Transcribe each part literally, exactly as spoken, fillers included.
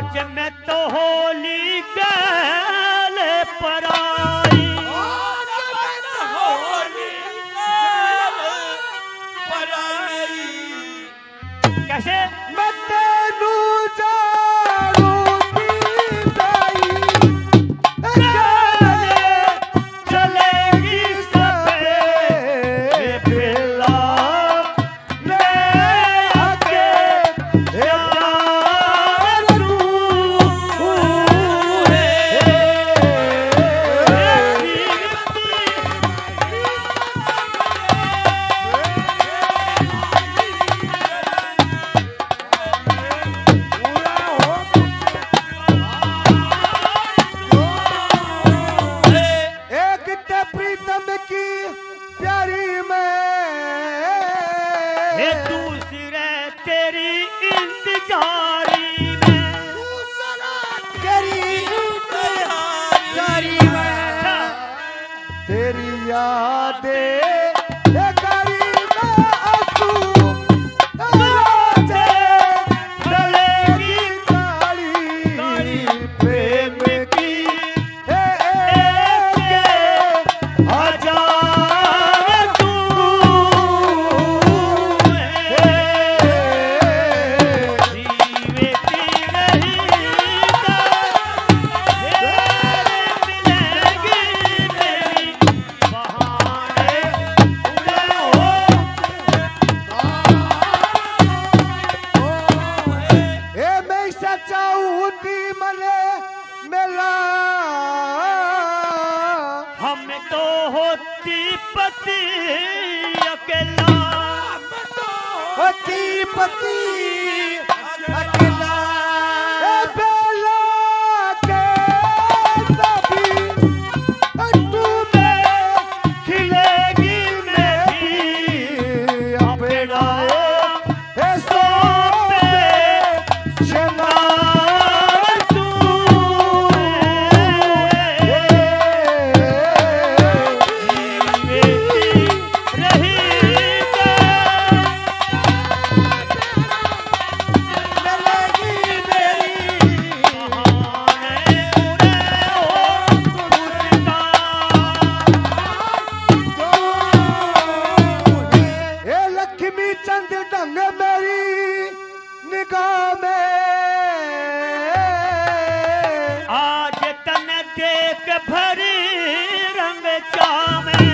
आज मैं तो होली गैल पराई। कैसे? मैं तेनू जानू की दाई, चले, चलेगी सफेद बेला। एक ते प्रीतम की प्यारी में, हे दूसरे तेरी इंतजारी में, दूसरा तेरी इंतजारी में। तेरी यादें, ये करी में आंसू, राजे, गले की ताली, प्रेम की ए मैं सच्चा हूँ दी मने मिला। हम तो होती पति अकेला। होती पति अकेला। ए बेला के सभी तू में खिलेगी मेरी अपना। ए लक्ष्मी चंद ढंग मेरी निगाह में। आज तन देख भरी रंग चाह में।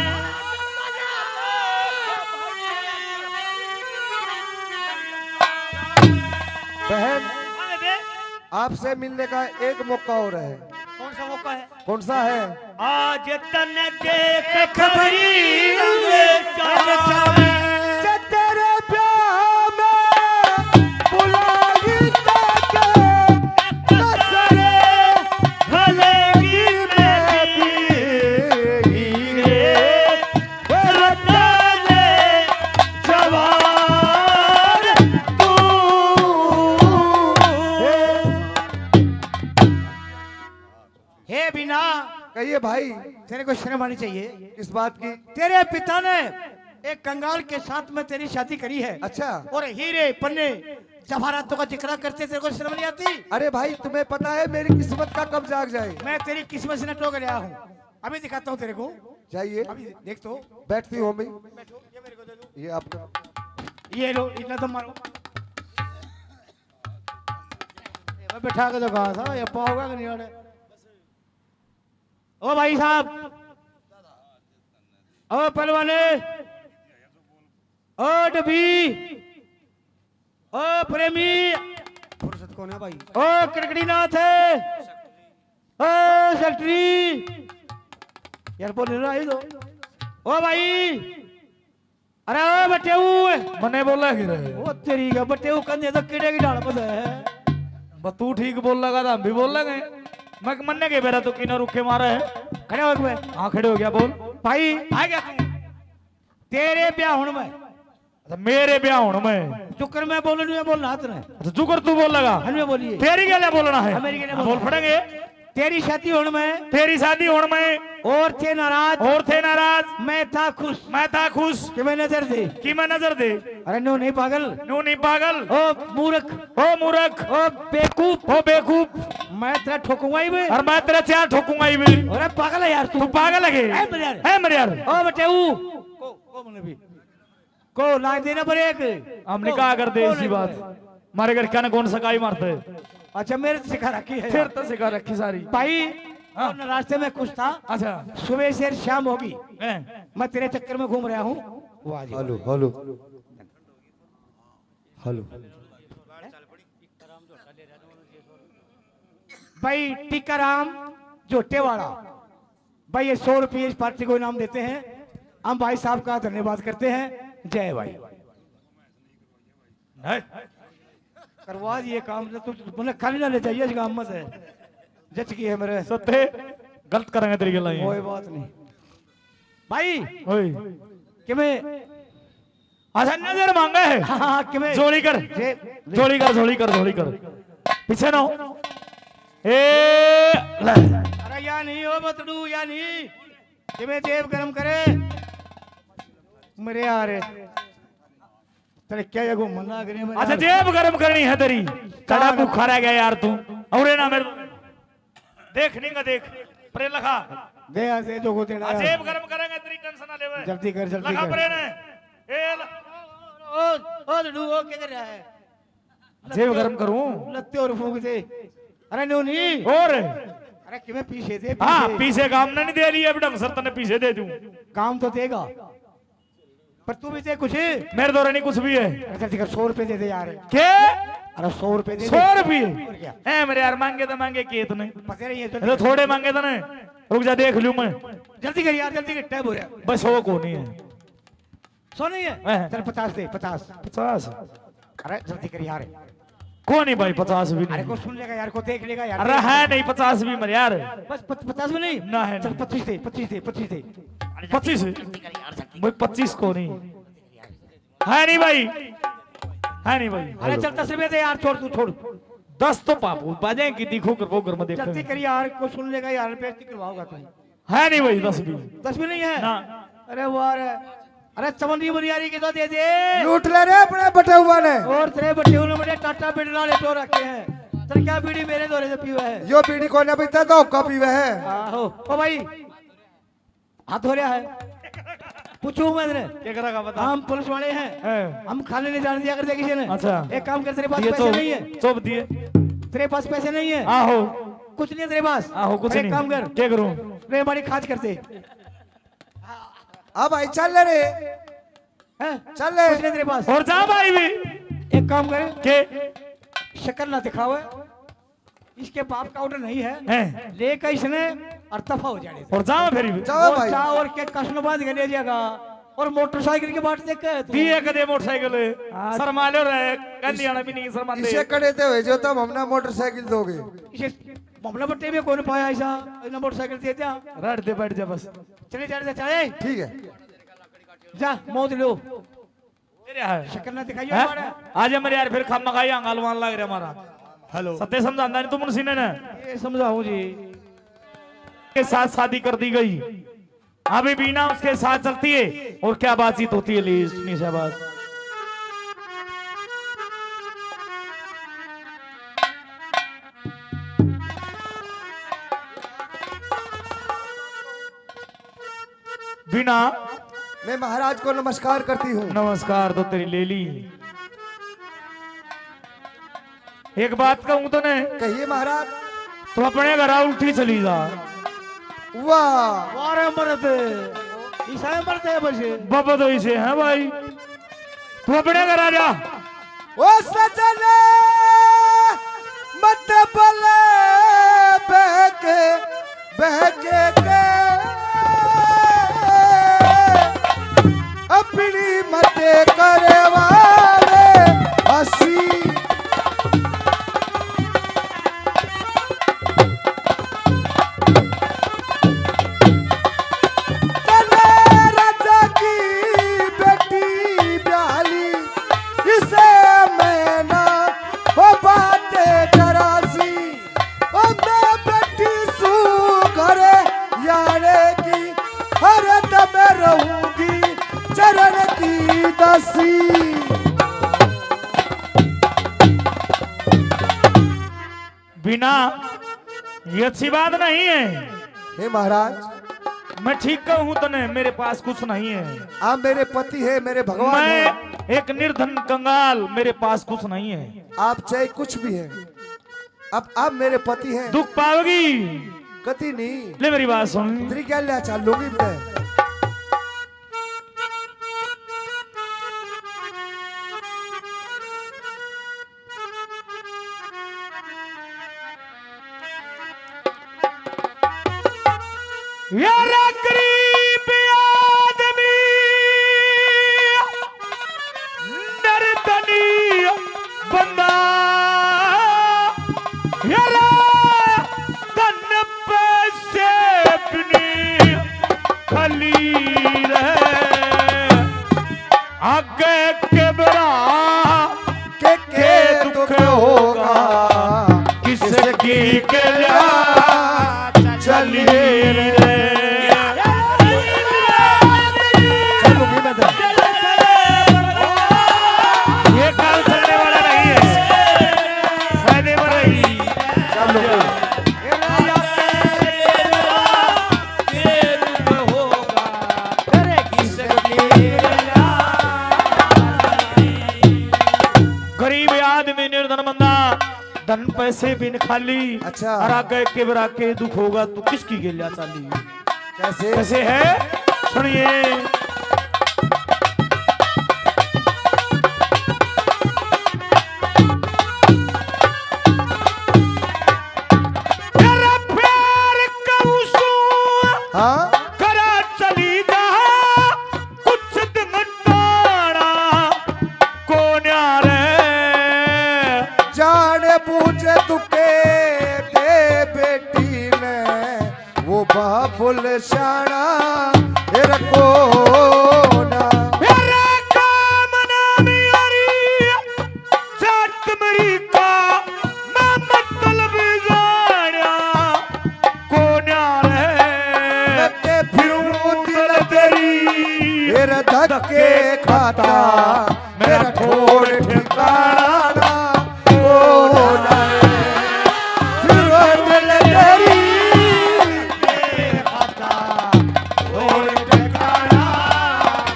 बहन, अरे बे। आपसे मिलने का एक मौका और है। कौन सा मौका है? कौन सा है? आज तन देख खबरी रंग चावे। से तेरे ब्याह में बुलाई तके कसरे हलेगी मेरी हीरे रतन जवान तू। हे बीना, कहिए भाई। तेरे को शर्म आनी चाहिए। किस बात की? तेरे पिता ने एक कंगाल के साथ में तेरी शादी करी है। अच्छा। और हीरे, पन्ने, जवाहरातों का जिक्र करते, तेरे को शर्म नहीं आती? अरे भाई, तुम्हें पता है मेरी किस्मत का कब जाग जाए? मैं तेरी किस्मत से न टोक रहा हूँ, अभी दिखाता हूँ तेरे को। जाइए। अभी देख तो। बैठती हूँ अम्मी। बैठो, ये मेरे को दे दो। ये आपका। ये लो, इतना तो मारो। ये बैठा के दिखा सा, ये पाओगा कि नहीं आने? ओ भाई साहब, ओ पहलवाने, ओ डबी, ओ प्रेमी, फुर्सत कौन है भाई? ओ कड़कड़ीनाथ, ओ सेक्रेटरी, यार बोल रहा है तो। ओ भाई, अरे ओ बटेऊ। मने बोला कि रे? ओ तेरी का बटेऊ कंधे तो कीड़े की ढाल पर है। बस तू ठीक बोल लगा तो हम भी बोल लेंगे। मैं मन्ने के बेरा तो किना रुखे मारा है। खड़े हो गए। हाँ, खड़े हो गया, बोल। भाई, आ गया तू। तेरे ब्याह हुण में। अच्छा, मेरे ब्याह हुण में। जुकर मैं बोलूं, ये बोलना हाथ ने। अच्छा, जुकर तू बोल लगा। हमें बोलिए। तेरी गैल्या बोलना है। हाँ, मेरी गैल्या हाँ, बोल बोलना। पड़ेंगे। तेरी शादी होण में तेरी शादी होण में और थे नाराज। और थे नाराज। मैं था खुश। मैं था खुश। कि मैं नजर दे। कि मैं नजर दे। अरे न्यू नहीं पागल। न्यू नहीं पागल। ओ मूर्ख। ओ मूर्ख। ओ बेवकूफ। ओ बेवकूफ। मैं तेरा ठोकूंगा ही भी। और मैं तेरा चार ठोकूंगा ही भी। अरे पागल है यार तू। तू पागल है के? ए मेरे यार। ए मेरे यार। ओ बटेऊ। को, को मने भी। को लाग देना ब्रेक। हमने को, कहा कर दे को इसी नहीं बात। करे? हमारे घर क्या ना कौन सा काई मारते? अच्छा, मेरे तो सिखा रखी है फिर यार। तो सिखा रखी सारी। भाई, हाँ। और रास्ते में कुछ था। अच्छा। सुबह से शाम होगी। हैं। मैं तेरे चक्कर में घूम रहा हूँ। वाह जी। Hello, hello. हेलो। भाई टीकाराम झोटे वाला, भाई ये सौ रुपये इस पार्टी को इनाम देते हैं। हम भाई साहब का धन्यवाद करते हैं। जय भाई। नहीं। करवा ये काम तो तू, मतलब, खाली ना ले जाइए इस काम में से। जच की है मेरे। सत्ते गलत करेंगे तेरी गल्ला ये। कोई बात नहीं। भाई, ओए। किमें? अच्छा, नजर मांगा है। हाँ, हाँ, किमें? जोड़ी कर। जे-, जोड़ी कर, जोड़ी कर, जोड़ी कर। पीछे ना हो। ए, ले। अरे या नहीं हो बतड़ू, या नहीं। किमें जेब गरम करे। मरे यार। तेरे क्या ये घूमना करे में अच्छा, यार? जेब गरम करनी है तेरी। कड़ा कहाँ भूखा रह गया यार तू। और ये ना मेरे देख नहीं का देख, परे लखा। दे ऐसे जो को देना आ, है। जेब गरम करेंगे, तेरी टेंशन ना लेवे। जल्दी कर, जल्दी लखा कर। परे ने। ए ल- ओ, ओ, ओ, लड्डू, ओ, क्या कर रहा है? जेब गरम करूं? लत्ते और फूंक दे। अरे नो नहीं। और? अरे कि मैं पीछे दे, हाँ, पीछे। पीछे काम ना नहीं दे रही है, अब ढंग सर तने पीछे दे दूं। काम तो देगा। पर तू भी दे कुछ। मेरे दौरे नहीं कुछ भी है। अरे जल्दी कर, सौ रुपए दे दे यार। के? अरे सौ रुपए दे दे। सौ रुपए? और क्या? ए मेरे यार, मांगे तो मांगे के इतने। पता नहीं है, ये तो जल्दी कर। थोड़े मांगे तो ना। रुक जा, देख लूं मैं। जल्दी कर यार, जल्दी कर, टाइम हो रहा है। बस सौ को नहीं है। सौ नहीं है? हैं। चल पचास दे, पचास। पचास? अरे जल्दी कर यार। को नहीं भाई, पचास भी अरे नहीं। को सुन लेगा यार, को देख लेगा यार। अरे है नहीं पचास भी मेरे यार। बस पच-, पचास भी नहीं? ना है चल नहीं। पच्चीस दे, पच्चीस दे, पच्चीस दे। पच्चीस? भाई पच्चीस को नहीं। है नहीं भाई, है नहीं भाई। अरे चल दस रुपए दे यार, छोड़ तू, छोड़। दस तो पापू बाजे की दिखो कर वो घर में देख। जल्दी कर यार, को सुन लेगा यार, बेइज्जती करवाओगा तू। है नहीं भाई, दस भी। दस भी नहीं है? ना। अरे वाह रे। अरे चवन्नी मुनियारी की तो दे दे। लूट ले रे अपने बटेउआ ने। और तेरे बटेऊ ने बड़े टाटा बिरला ले तो रखे हैं। तेरे क्या बीड़ी मेरे दौरे से पीवे है? यो बीड़ी कोने पीता तो हुक्का पीवे है। आहो। ओ भाई, हाथ धो रहा है। पूछू मैं तेरे। क्या करेगा बता। हम पुलिस वाले हैं। हैं। हम खाने नहीं जाने दिया करते किसी ने। अच्छा। एक काम कर, तेरे पास ये पैसे चुप, नहीं है। चुप दिए। तेरे पास पैसे नहीं है। आहो। कुछ नहीं है तेरे पास। आहो, कुछ अरे नहीं। काम कर। क्या करूं? रे हमारी खाज करते। आ भाई, चल रे। हैं? चल रे। कुछ नहीं तेरे पास। और जा भाई भी। एक काम कर। के? शक्ल ना दिखावे। इसके बाप का ऑर्डर नहीं है। हैं? लेकर इसने और दफा हो जाने दे। और जा फिर भी। जाओ और भाई। जा और के कसन बांध के ले जाएगा। और मोटरसाइकिल की बाट देख के तू। दिए कदे मोटरसाइकिल। हाँ। शर्मा लो रे, कहने आना भी नहीं शर्माते। इसे कड़े ते हुए जो तब हमने मोटरसाइकिल दोगे। इसे मामला बट्टे में कौन पाया ऐसा? इन्हें मोटरसाइकिल दे दिया। राड दे, बैठ जा बस। चले जा, चले। ठीक है। जा, मौज लो। तेरे है। शक्ल ना दिखाइयो हैं? हमारा। आज हमारे यार फिर खामा खाई हंगालवान लग रहा हमारा। हेलो। सत्य समझाना नहीं तुम उन सीने ने। ये समझाऊं जी। के साथ शादी कर दी गई। अभी बीना उसके साथ चलती है और क्या बातचीत होती है, ले सुनिए शाबाश। बीना। मैं महाराज को नमस्कार करती हूँ। नमस्कार तो तेरी ले ली। एक बात कहूँ तने। कहिए महाराज। तू अपने घर आ, उल्टी चली जा। वाह। वारे मर्द, इसा मर्द है बस। बाबा तो इसे है भाई। तू अपने घर आ जा। ओ सजन, मत बोले बहके, बहके के अपनी मत करवावे हंसी। तने राजा की बेटी ब्याली, इसे मैं ना बिना, ये अच्छी बात नहीं है। हे महाराज, मैं ठीक कहूँ तने, मेरे पास कुछ नहीं है। आप मेरे पति है, मेरे भगवान मैं है। एक निर्धन कंगाल, मेरे पास कुछ नहीं है। आप चाहे कुछ भी है, अब आप मेरे पति हैं। दुख पाओगी? कति नहीं। ले मेरी बात सुन। तेरी क्या ले चालूंगी मैं। यारा गरीब आदमी, निर्धनी बंदा, यारा धन पैसे बिन खाली रहे। आगे के बेरा के, के दुख होगा, किसकी गल्या चली रे। चलूंगी मैं तो। ये काम चलने वाला नहीं है, फायदे में नहीं। चलूंगी। गरीब आदमी, निर्धन बंदा, धन पैसे बिन खाली। अच्छा। और आगे के बेरा के दुख होगा, तू किसकी गेल्या चाली? कैसे? कैसे है? सुनिए। तेरा प्यार कहूँ सू हाँ? करा चली जा, कुछ दिन टाणा कोन्या रे। जान बूझ तू के दे बेटी ने, वो बाबुल शाना, ए रखो ना। मेरा काम ना मेरी जात मरी का मैं मतलब जाण्या कोन्या रे। मैं ते फिरूं दिल तेरी, फिर धक्के खाता, मेरा ठोड़ ठिकाना ना कोन्या रे। फिरूं दिल तेरी, ठोड़ ठिकाना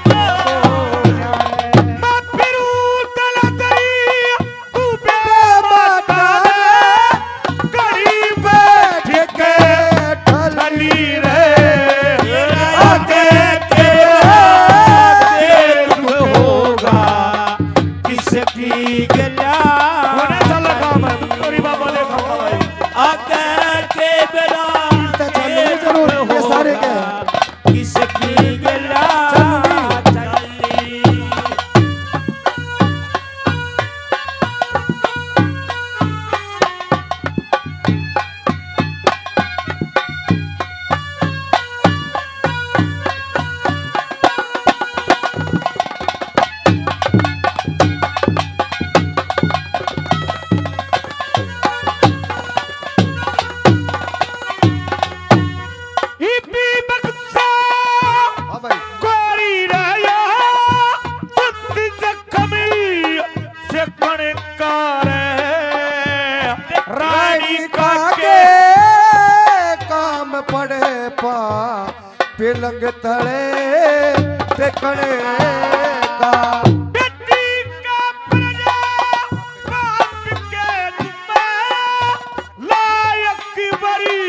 ना कोन्या रे। मैं फिरूं दिल तेरी, तू बेमाता रे, घड़ी बैठ के ठली रे। आगे के तेरे दुख होगा, किसकी गल्या। कोने सा लगा मैं, तेरी बाबा ने कहा भाई। आगे के बेरा तो चलो, जरूर, ये सारे के। किसकी गला चली। इबी बक्सा हाँ भाई। गोरी राया, कुत्ती जख्मी से कणकार रानी का के काम पड़े पा पिलंग तले टिकने का। बेटी का प्रजा बाप के तुम्हें लायक बड़ी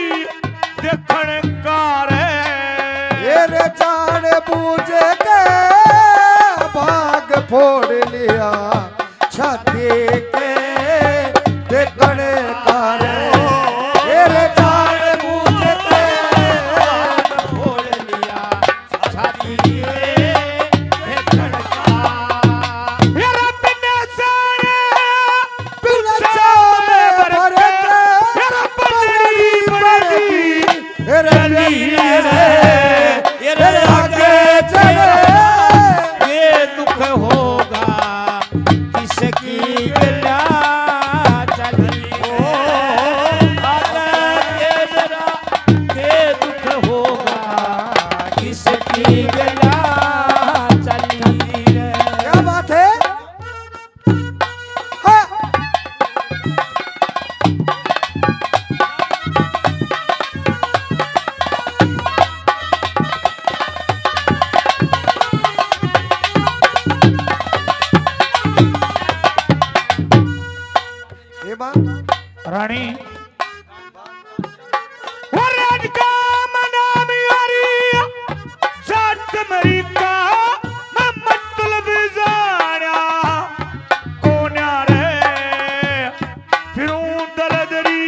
देखण का रे। ये रे जान बूझ के भाग फोड़ लिया छाती के देखण का रे। ये रे जान बूझ के भाग फोड़ लिया छाती के देखण का। ये रे बिना जाने पिलचा में भर के, तेरा पगड़ी पड़ेगी, तेरे गली रे, तेरे आगे रानी, वो राज का मना मियारी, जात मरी का मैं मतलब जाना कोन्या रे, फिरूं दरदरी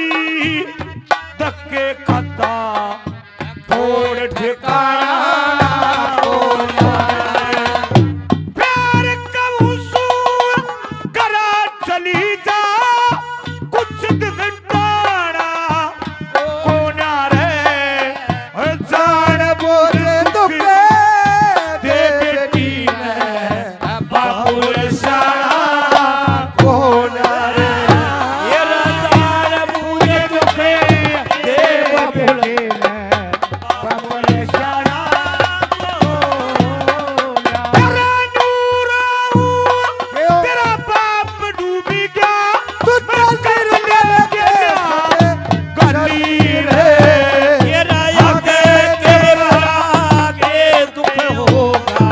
धक्के खाता। कोड़ ठिकाना कोन्या। प्यार कहूँ सू करा चली जा, कुछ दिन टाना कोन्या रे। जान बोझ दुख दे बेटी ने बाबुल शाना कोन्या रे। ये जान बोझ दुख दे बेटी ने तेरा नूर आऊं, क्यों? तेरा बाप डूबी गया, तू मैं चल कर गया गली रे। तेरा आगे तेरा आगे दुख होगा,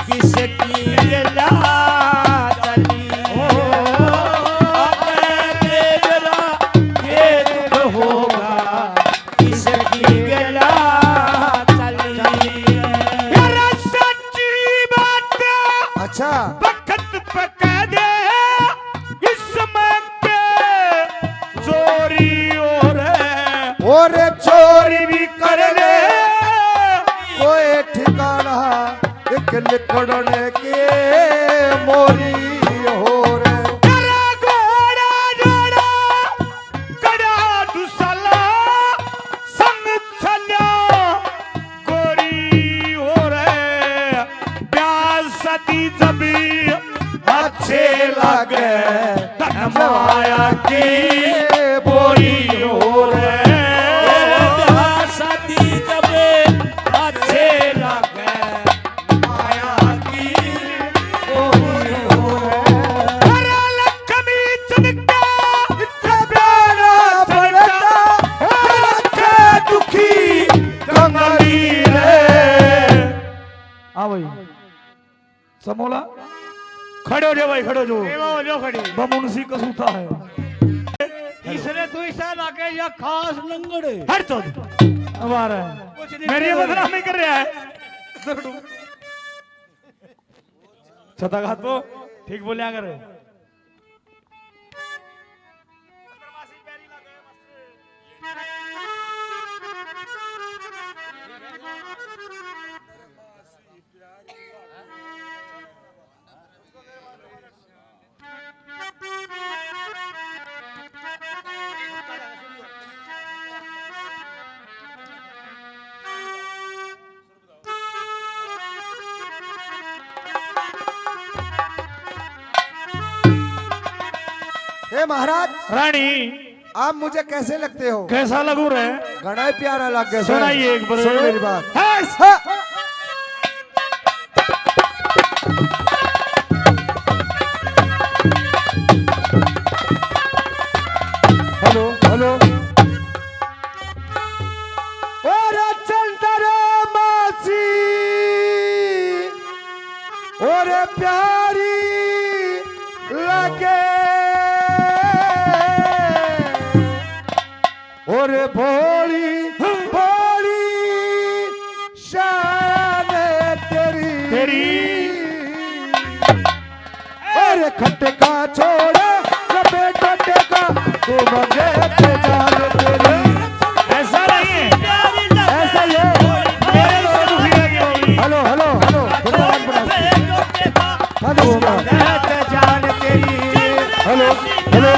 किसकी गिला चली। आगे तेरा ये दुख होगा, किसकी गिला चली। यार सच्ची बात है। अच्छा। वक्त पे कह दे, इस समय के चोरी हो रहे। और चोरी भी कर ले, कोई ठिकाना एक निकलने के मोरी हो रहे। तेरा घोड़ा जोड़ा कड़ा दुसला संग छल्या गोरी हो रे। ब्याह शादी जब अच्छे लागे, धन माया की बोरी हो रे। ब्याह शादी जब अच्छे लागे, माया की बोरी हो रे। अरे लक्ष्मी चमका, इतना प्यारा बनता, रखे दुखी कंगाली रे। हाँ भाई, समोला, खड़े हो जाओ भाई, खड़े हो जाओ। सेवा हो जाओ खड़ी। बमुन सी कसूता है। इसने तू ऐसा लागे या खास लंगड़। हट चल। हमारा कुछ नहीं मेरी बोल। बदनामी कर रहा है। छता घात तो ठीक बोलिया कर। हे महाराज, रानी, आप मुझे कैसे लगते हो? कैसा लगू रे? घणा ही प्यारा लगे। सुनाइए एक बार। सुन मेरी बात। हाँ। हाँ। Hello, hello. और चंद्रमा सी, और प्यारी लगे, और भोली भोली शान तेरी। तेरी। अरे खटका छोड़, लपेट खटका, तू मंगे ते जान तेरी। ऐसा नहीं है, ऐसा ही है। मेरे लोग दुखी है। Hello, hello, hello, hello, hello, hello. Hello, hello.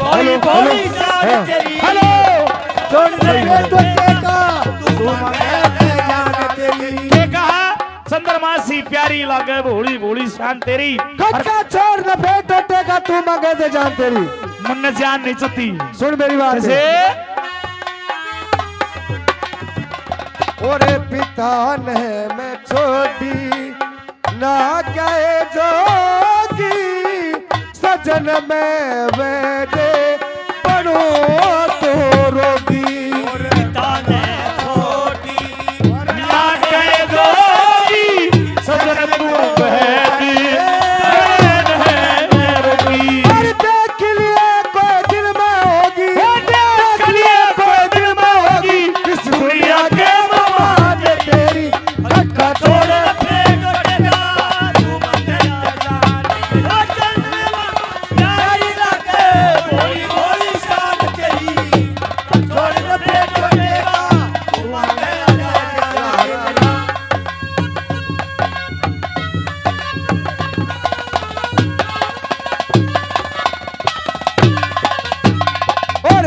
Hello, hello. हाँ। हेलो। सुन ले बेटे का, तू मंगे ते जान तेरी। ये कहा, चंद्रमा सी प्यारी लागे, भोली भोली शान तेरी। खटका छोड़, लपेट टोटे का, तू मंगे ते जान तेरी। मन्ने जान नहीं चती। सुन मेरी बात। कैसे? ओरे पिता ने मैं छोड़ी ना कहे जोगी, सजन में वेदे पड़ो तो रोगी। पिता ने छोड़ी ना कहे जोगी, सजन तू वेदे पड़ो तो रोगी। और देख लिए कोई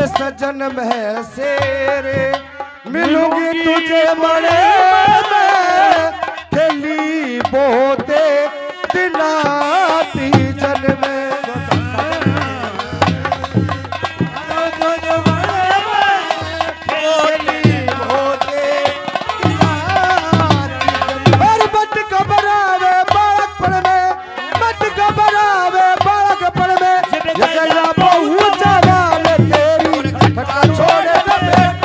सजन में शेर मिलूंगी तुझे मने में, खेली बहुते दिना तीजन में। और मत घबरावे बालकपन में, मत घबरावे बालकपन में, ये गैया बहू जवान तेरी, खटका छोड़ न फेंक।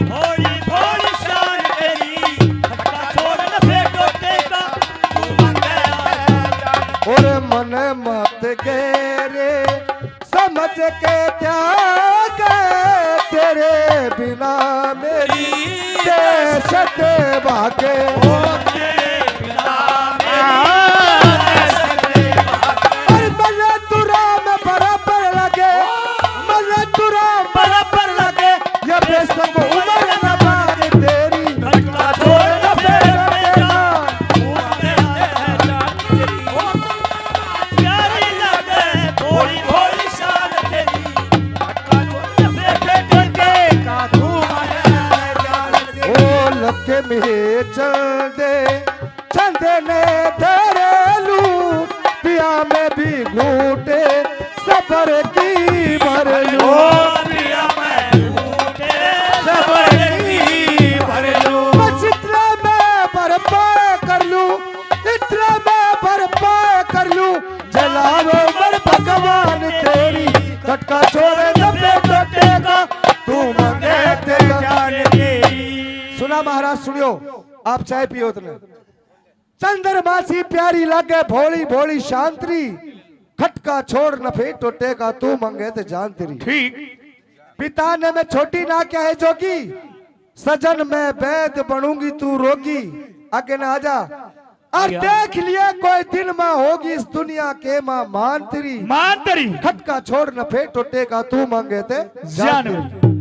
भोली भोली शान तेरी, खटका छोड़ न फेंक टोटे का, तू मांगे। और मन मत गहरे समझ के त्याग, तेरे बिना मेरी दहशत भागे। और मने तू राम बराबर लगे, मने तू राम बराबर लगे, ये बेशक उम्र न बात तेरी, खटका छोड़ न फेंक देना। प्यारी लगे भोली भोली शान तेरी, खटका छोड़ न फेंक देना। ओ लगे में चंदे, चंदे ने धरेलू, पिया में भी घूटे सबर की भरलू। ओ पिया में घूटे सबर की भरलू। मैं जितना मैं भरपाए कर लूं, इतना मैं भरपाए कर लूं, जलावे मर भगवान तेरी, खटका छोड़ न फेंक टोटे का, तू मांगे ते जान तेरी। सुना महाराज, सुनियो, आप चाय पियो उतने। चंद्रमा सी प्यारी लागे भोली भोली शांतरी, खटका छोड़ न फेंक टोटे का, तू मांगे ते जान तेरी। ठीक। पिता ने मैं छोटी ना क्या है जोगी, सजन मैं वैद बनूंगी तू रोगी। आगे ना आजा। और या। देख लिए कोई दिन माँ होगी इस दुनिया के माँ मान तेरी। मान तेरी। खटका छोड़ न फेंक टोटे का, तू मांगे ते जान जान तेरी।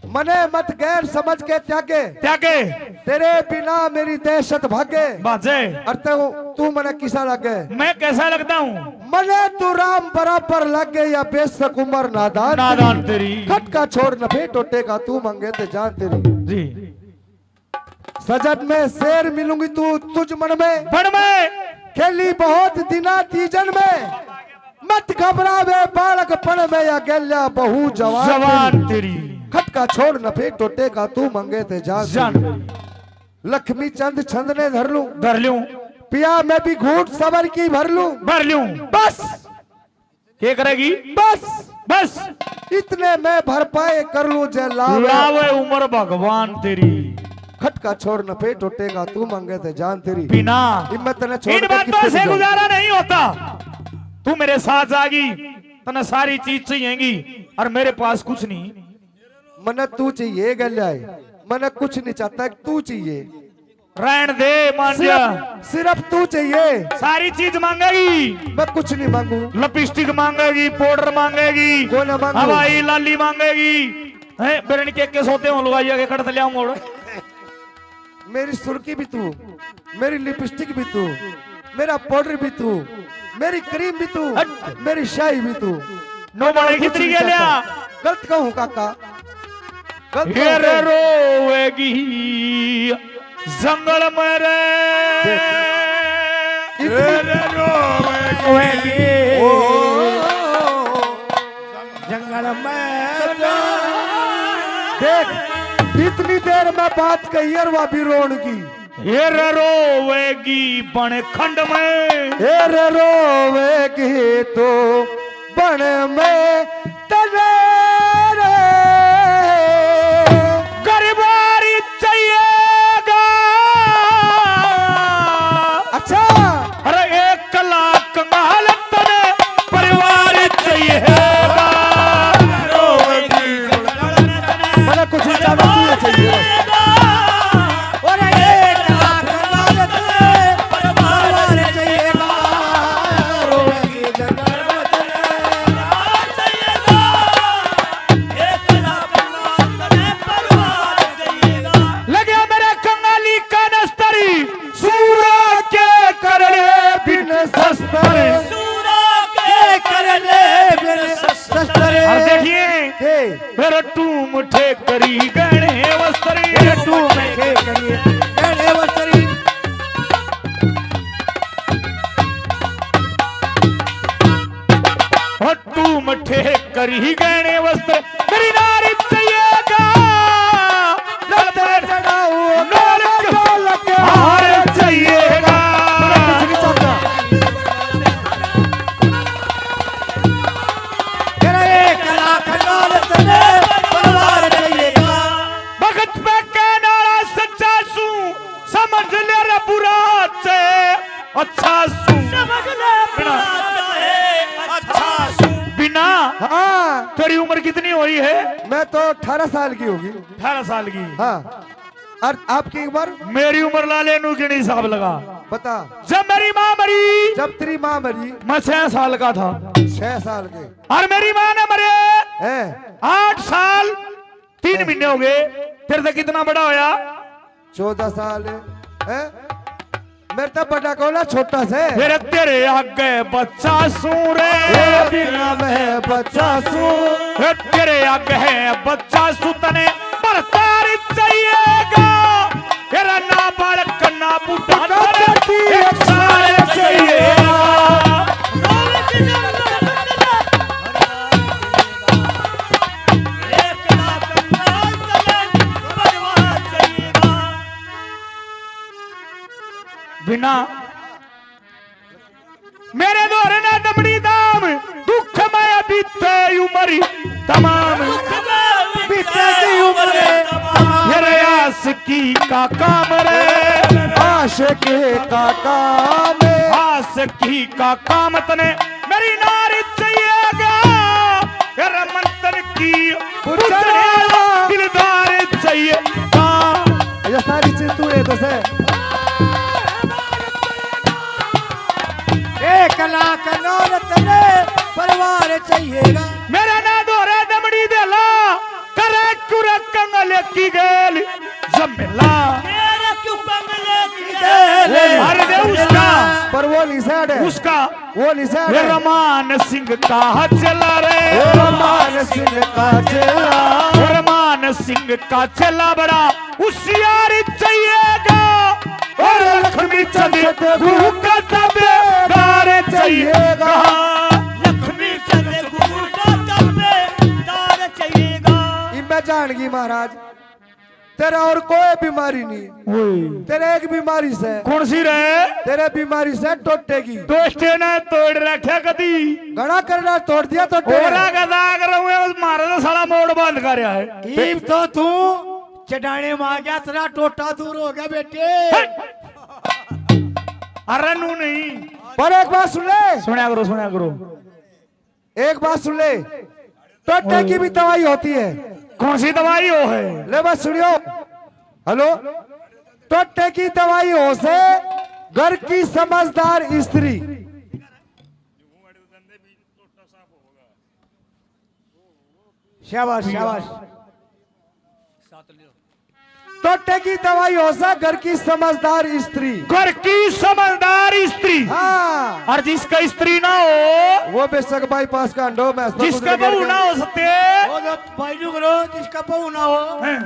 मने मत गैर समझ के त्यागे। त्यागे। तेरे बिना मेरी दहशत भागे। बाजे। और तू, तू मने किसा लागे? मैं कैसा लगता हूँ? मने तू राम बराबर लागे या बेशक उम्र नादान नादान तेरी। तेरी। खटका छोड़ न फेंक टोटे का, तू मांगे ते जान तेरी। जी। सजन में शेर मिलूंगी तू तुझ मन में। बन में। खेली बहुत दिना तीजन में। मत घबरावे बालकपन में या गेल्या बहू जवान जवान तेरी। तेरी। खटका छोड़ न फेंक टोटे का, तू मांगे ते जान जान तेरी। तेरी। लक्ष्मी चंद छंद ने धर लूं। धर लूं। पिया मैं भी घूट सबर की भर लूं। भर लूं। बस। के करेगी? बस। बस। इतने मैं भरपाए कर लूं जय लावे। लावे उम्र भगवान तेरी। खटका छोड़ न फेंक टोटे का, तू मांगे ते जान तेरी। बिना हिम्मत ने छोड़ इन के बातों कितने से जाऊं? गुजारा नहीं होता। तू मेरे साथ जागी, तने सारी चीज चाहिएगी और मेरे पास कुछ नहीं। मने तू चाहिए गेल्या, मने कुछ नहीं चाहता, तू चाहिए। रहन दे, मान जा। सिर्फ, सिर्फ तू चाहिए। सारी चीज मांगेगी। मैं कुछ नहीं मांगू। लिपस्टिक मांगेगी, पाउडर मांगेगी, कोई ना मांगू। हवाई लाली मांगेगी। हैं, बिरन के, के सोते हो लुगाइया के कट ले आऊं मोड़। मेरी सुर्खी भी तू, मेरी लिपस्टिक भी तू, मेरा पाउडर भी तू, मेरी क्रीम भी तू, हट। मेरी शाही भी तू। नो माने कुछ कितनी नहीं के लिया? चाहता। गलत कहूँ काका, गलत ये कहूँ रे क्या? रोवेगी जंगल में रे। देख, इतनी ये रे रोवेगी। ओ, जंगल में जा। देख, इतनी देर में बात कही और वह भी रोन की। हेर रोवेगी बन खंड में। हेर रोवेगी तो बन में तने रे। परिवार चाहिएगा। अच्छा। अरे एक लाख महल तने परिवार चाहिएगा। मने कुछ ज्यादा तू ये चाहिए। और एक लाख मदद में परिवार चाहिएगा। लगे मेरे कंगाली का नस्तर, सूरा के करड़े बिन शस्त्र। के? फिर टूम ठे करी गहने वस्त्र। फिर टूम ठे करी गहने वस्त्र। हो टूम ठे करी गहने वस्त्र, मेरी नारी चाहिएगा। ललते चढ़ाओ नौलख नौलख हार हार चाहिएगा। चाहिएगा। तेरा एक लाख नौलख ने परिवार चाहिएगा। भगत पे कहने वाला सच्चा सू, समझ ले रे बुरा से अच्छा सू। समझ ले बुरा से अच्छा सू। बिना, हाँ। तेरी उम्र कितनी हुई है? मैं तो अठारह साल की होगी। अठारह साल की। हाँ। और आपकी उम्र? मेरी उम्र लाले नू गिणी हिसाब लगा। बता। जब मेरी माँ मरी, जब तेरी माँ मरी, मैं छह साल का था। छह साल के। और मेरी माँ ने मरे हैं? आठ साल तीन हैं? महीने हो गए। तेरे से कितना बड़ा होया? चौदह साल है। मेरे तो बड़ा कौन है, छोटा से। फिर तेरे आगे बच्चा सू रे। ए, बिना मैं बच्चा सू। फिर तेरे आगे है बच्चा सू, तने भरतार चाहिएगा। तेरा ना बालक ना बूढ़ा, तने एक सार चाहिएगा। बिना मेरे धोरे ना दमड़ी दाम, दुख में बीते उम्र तमाम। बीते की उम्र तमाम। मेरे आशिकी का काम रे। आशिकी का काम। आशिकी का काम तने मेरी नारी चाहिएगा। तेरा मंथन की पुतलिया। पुतलिया दिलदार चाहिएगा। ये सारी चीज तू है तो से। एक लाख नौलख ने परिवार चाहिएगा। मेरा ना धोरे दमड़ी देला, करे क्यों रे कंगल की गेल जमेला। मेरा क्यों कंगल की गेल? अरे दे उसका। पर वो नहीं सैड है। उसका। वो नहीं सैड है। रमान सिंह का चला रे। रमान सिंह का चला। रमान सिंह का चला बड़ा होशियार चाहिएगा। और लक्ष्मी चंद गुरु का तबेदार चाहिएगा। लक्ष्मी चंद गुरु का तबेदार चाहिएगा। इम्बे जानगी महाराज, तेरा और कोई बीमारी नहीं। ओए। तेरे एक बीमारी से। कौन सी रे? तेरे बीमारी से टोटेगी। दोस्ते ने तोड़ रखा कदी। घणा करना तोड़ दिया तो टेढ़ा। ओरा का दाग रहूं, मारे तो साला मोड़ बंद कर रहा है। ईब तो तू चढ़ाने में आ गया, तेरा टोटा दूर हो गया बेटे। हट। अरे नू नहीं। पर एक बात सुन ले। सुना करो, सुना करो। एक बात सुन ले, टोटे की भी दवाई होती है। कौन सी दवाई हो है? ले बस सुनियो। हेलो, टोटे की दवाई हो से घर की समझदार स्त्री। शाबाश, शाबाश। टोटे की दवाई हो सा घर की समझदार स्त्री। घर की समझदार स्त्री। हाँ। और जिसका स्त्री ना हो, वो बेशक बाईपास का अंडो में जिसका बहू ना हो सकते। वो तो भाई नु करो, जिसका बहू ना हो, हैं।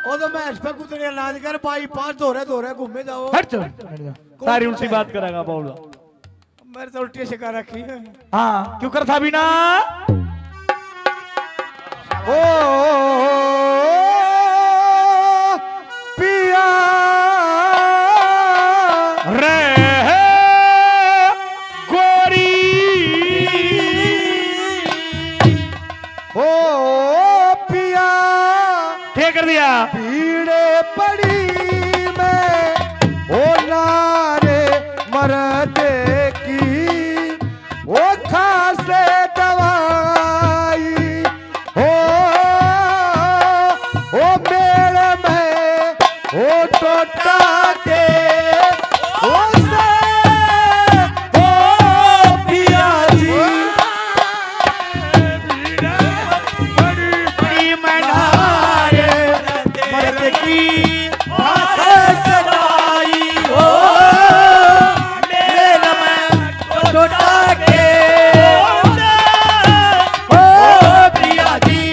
वो तो मैं इस पे कुतरे लाद कर बाईपास धोरे धोरे घूमे जाओ। हट चल, हट जा। सारी उल्टी बात करेगा बावला। मेरे तो उल्टी सिखा रखी है। हाँ, क्यों कर था बिना? ओ पिया रे गोरी। ओ पिया। क्या कर दिया? पीड़े पड़ी मैं, ओ नारे मरद की, ओ खासे दवाई, ओ, ओ मेड़ में ओ टोटा के, ओ से, ओ पिया जी। बड़ी मनार मर्द की आस सदाई हो, मेरे में टोटा के, ओ पिया जी।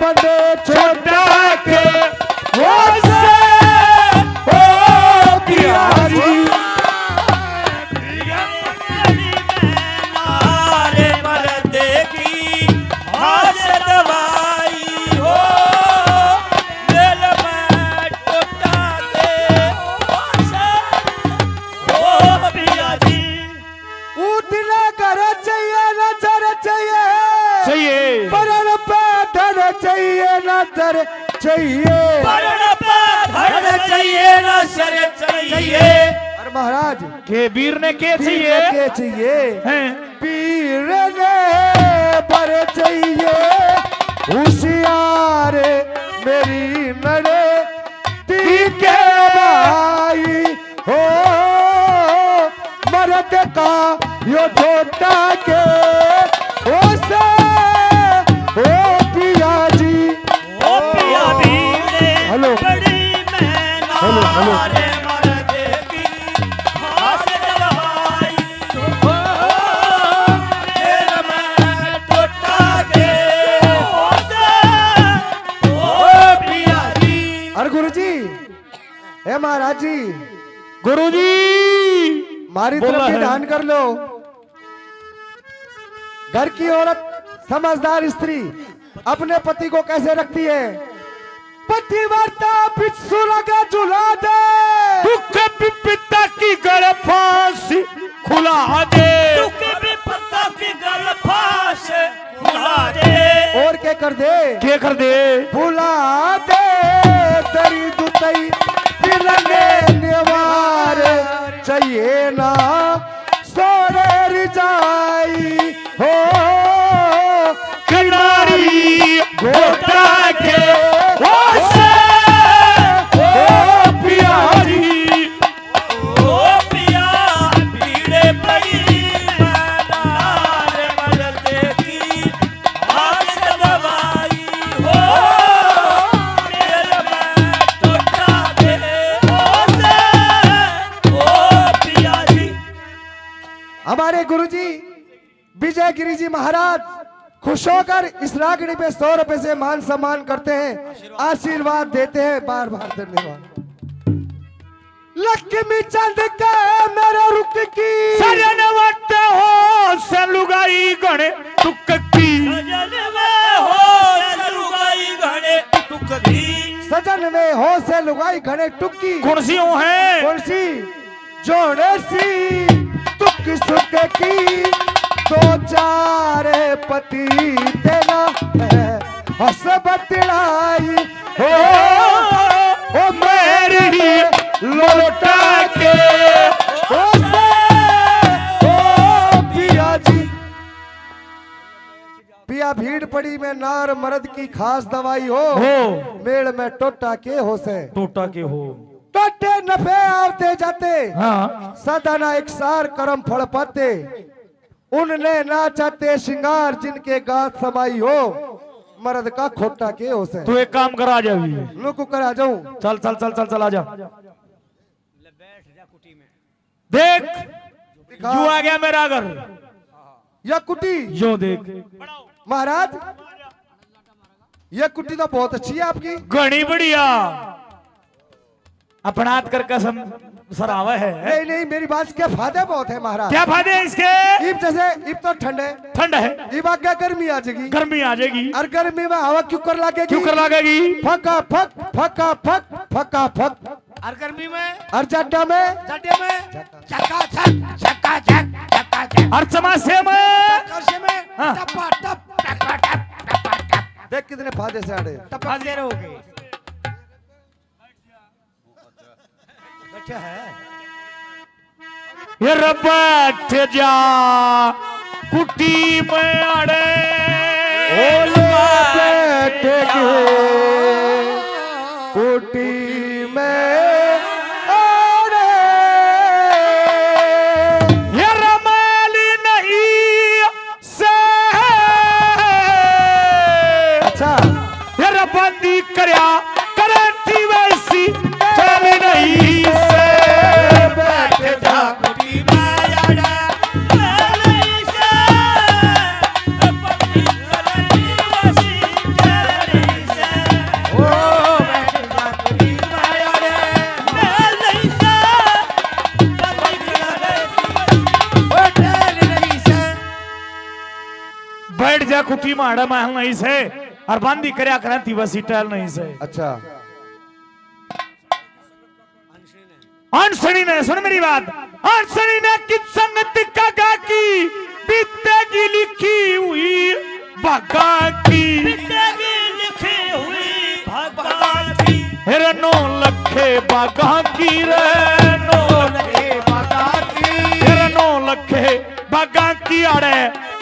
छोटा के होश, ओ प्यारी। नारे मरदे की खास दवाई हो, दिल में टूटा के होश, ओ पिया जी। उठना घर चाहिए, नजर चाहिए। चाहिए। परण पे धन चाहिए, नजर चाहिए। परण पे धन चाहिए, नजर चाहिए। अरे महाराज, के वीर ने के वीर चाहिए? ने के चाहिए? हैं। वीर ने बर चाहिए, होशियार मेरी नड़े टीके भाई। हो मर्द का यो छोटा के होश, ओ पिया जी। ओ पिया जी ने हेलो। बड़ी मेहनत हेलो, हेलो। रे मर्द की खास दवाई। ओ दिल में टूटा के होश, ओ पिया जी। अरे गुरु जी, हे महाराज जी, गुरु जी, मारी तरफ बोला भी है। ध्यान कर लो। घर की औरत, समझदार स्त्री अपने पति को कैसे रखती है? पतिव्रता बिच्छू लगा झुला दे। दुख विपदा की गल फांसी खुला दे। दुख विपदा की गल फांसी खुला दे। और के कर दे? के कर दे? भुला दे तेरी जुताई, दिल में निवार चाहिए ना, सोरे रिजाई हो। किनारी घोटा के होश, ओ प्यारी। ओ पिया, पीड़े पड़ी मैं नार मरते की आस दवाई हो। दिल में टूटा के होश, ओ पिया जी। हमारे गुरुजी विजय गिरी जी महाराज खुश होकर इस रागनी पे सौ रुपए से मान सम्मान करते हैं, आशीर्वाद देते हैं। बार बार धन्यवाद। लक्ष्मी चंद के मेरे रुख की सजन वट हो से लुगाई घणे टुक की। सजन में हो से लुगाई घणे टुक की। सजन में हो से लुगाई घणे टुक की। कौन सी हो है? कौन सी? जोड़े सी दुख सुख की दो चार पति तेरा है हस बतलाई हो, ओ मेरी लोटा के ओ से, ओ पिया जी। पिया भीड़ पड़ी में नार मर्द की खास दवाई हो, हो। मेल में टोटा के हो से। टोटा के हो। टोटे नफे आते जाते, हाँ। सदा ना एक सार करम फल पाते। उनने ना चाहते श्रृंगार जिनके गात समाई हो, मर्द का खोटा के हो से। तू एक काम कर, आ जा अभी। नुक कर आ जाऊं। चल, चल, चल, चल, चल, आ जा। देख, दिखा। यू आ गया मेरा घर। या कुटी। यो देख। महाराज, ये कुटी तो बहुत अच्छी है आपकी। घणी बढ़िया। अपनात कर कसम सरावा है। नहीं, नहीं, मेरी बात के फायदे बहुत है महाराज। क्या फायदे हैं इसके? इब जैसे, इब तो ठंड है। ठंड है। इब आगे गर्मी आ जाएगी। गर्मी आ जाएगी। और गर्मी में हवा क्यों कर लागेगी? क्यों कर लागेगी? फका फक, फका फक, फका फक। और गर्मी में? और जड्डा में? जड्डे में? चकाचक, चकाचक, चकाचक। और चमासे में? चमासे में? हाँ। टपा टप, टपा टप, टपा टप। देख कितने फायदे से आड़े। टपकते रहोगे। बैठा है। ये रे बैठ जा कुटी में आड़े। ओ ले बैठ के कुटी में आड़े। ये रे मैली नहीं से। अच्छा। ये रे बंदी करया करंटी वैसी चल नहीं से। बैठ जा कुटी में आड़े। चल नहीं से। बंदी करंटी वैसी चल नहीं माड़ा महल नहीं से, और बांदी करया करती बस टहल नहीं से। अच्छा। अनसणी ने, सुन मेरी बात, अनसणी ने कित संगत का गाकी, बीतेगी लिखी हुई भागा की। बीतेगी लिखी हुई भागा की। हेर नौ लखे भागा की रे, नौ लखे भागा की। हेर नौ लखे भागा की आड़े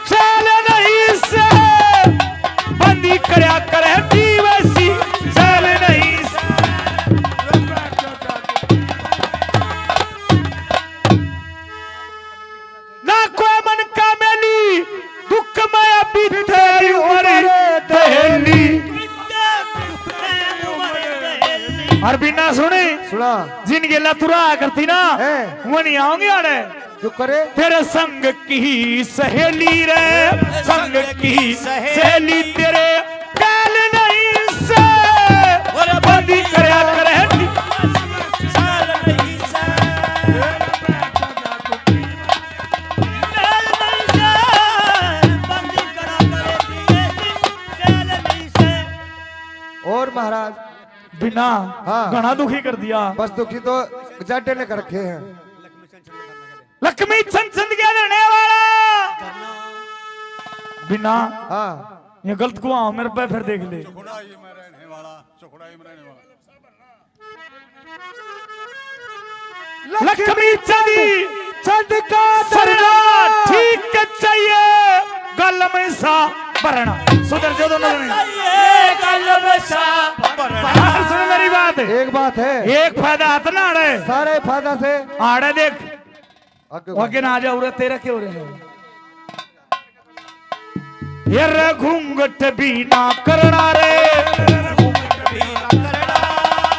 चल नहीं से, बंदी करया करे दिवसी चल नहीं से। ना कोई मन का मेली, दुख में अभी तेरी उम्र दहेली। और बिना सुने सुना। जिन गेला तुरा करती ना, हैं। वो नहीं आओगे आड़े। जो करे। तेरे संग की सहेली रे, संग की सहेली तेरे काल नहीं से, और बंदी करया करे। और महाराज बिना हाँ। घना दुखी कर दिया। बस दुखी तो जाटे ने कर रखे हैं। लक्ष्मी चंद चंद के रहने वाला बिना। हाँ। ये गलत को आओ मेरे पे फिर देख ले। चुखड़ा ही में रहने वाला, चुखड़ा ही में रहने वाला। लक्ष्मी चंद चंद का सरना सरना। ठीक चाहिए, गल में सा भरना। सुधर जो दोनों जने। चाहिए, गल में सा भरना। सुन मेरी बात। एक बात है। एक फायदा हाथ ना आड़े। सारे फायदा से। आड़े देख। आगे वो आगे ना आ जा, उरे तेरा क्यों रहे? ये रे घूंघट भी ना करना रे,